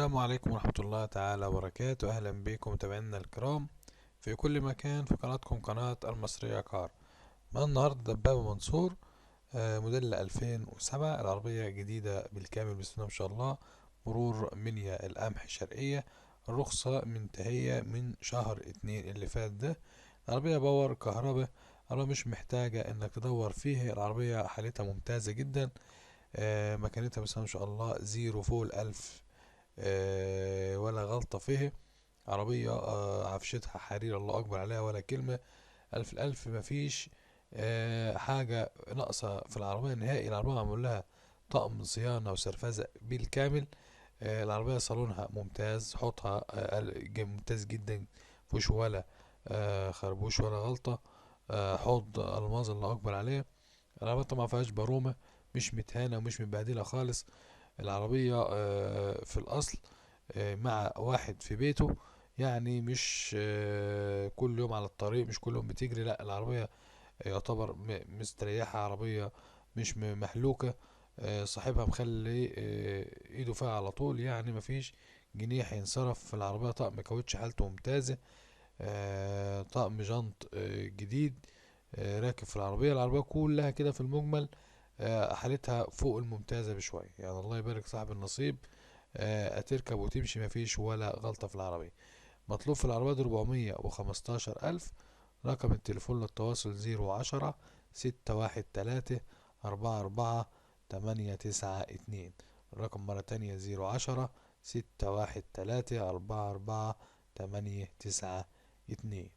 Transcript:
السلام عليكم ورحمة الله تعالى وبركاته. أهلا بكم متابعينا الكرام في كل مكان في قناتكم قناة المصرية كار. معانا النهاردة دبابة منصور، موديل 2007، العربية جديدة بالكامل بسم الله ما شاء الله، مرور منيا القمح الشرقية، الرخصة منتهية من شهر 2 اللي فات ده. العربية power كهرباء، العربية مش محتاجة انك تدور فيها، العربية حالتها ممتازة جدا، مكانتها بسم الله ما شاء الله زيرو فوق الألف، ولا غلطة فيه. عربية، عفشتها حرير الله أكبر عليها ولا كلمة، ألف الألف، مفيش حاجة ناقصة في العربية نهائي. العربية معمول لها طقم صيانة وسرفزة بالكامل، العربية صالونها ممتاز، حوضها، ممتاز جدا، مفيهوش ولا خربوش ولا غلطة، حوض ألماظ الله أكبر عليه. العربية طبعا ما فيهاش برومة، مش متهانة ومش متبهدلة خالص. العربية، في الأصل، مع واحد في بيته، يعني مش كل يوم على الطريق، مش كل يوم بتجري، لا العربية يعتبر مستريحة، عربية مش محلوكة، صاحبها مخلي ايده فيها على طول، يعني مفيش جنيه هينصرف في العربية. طقم كاوتش حالته ممتازة، طقم جنط، جديد، راكب في العربية. العربية كلها كده في المجمل، حالتها فوق الممتازة بشوية، يعني الله يبارك صاحب النصيب، هتركب وتمشي مفيش ولا غلطة في العربية. مطلوب في العربية دي 415,000. رقم التليفون للتواصل زيرو عشرة ستة واحد تلاتة أربعة أربعة تمانية تسعة اتنين. الرقم مرة تانية زيرو عشرة ستة واحد تلاتة أربعة أربعة تمانية تسعة اتنين.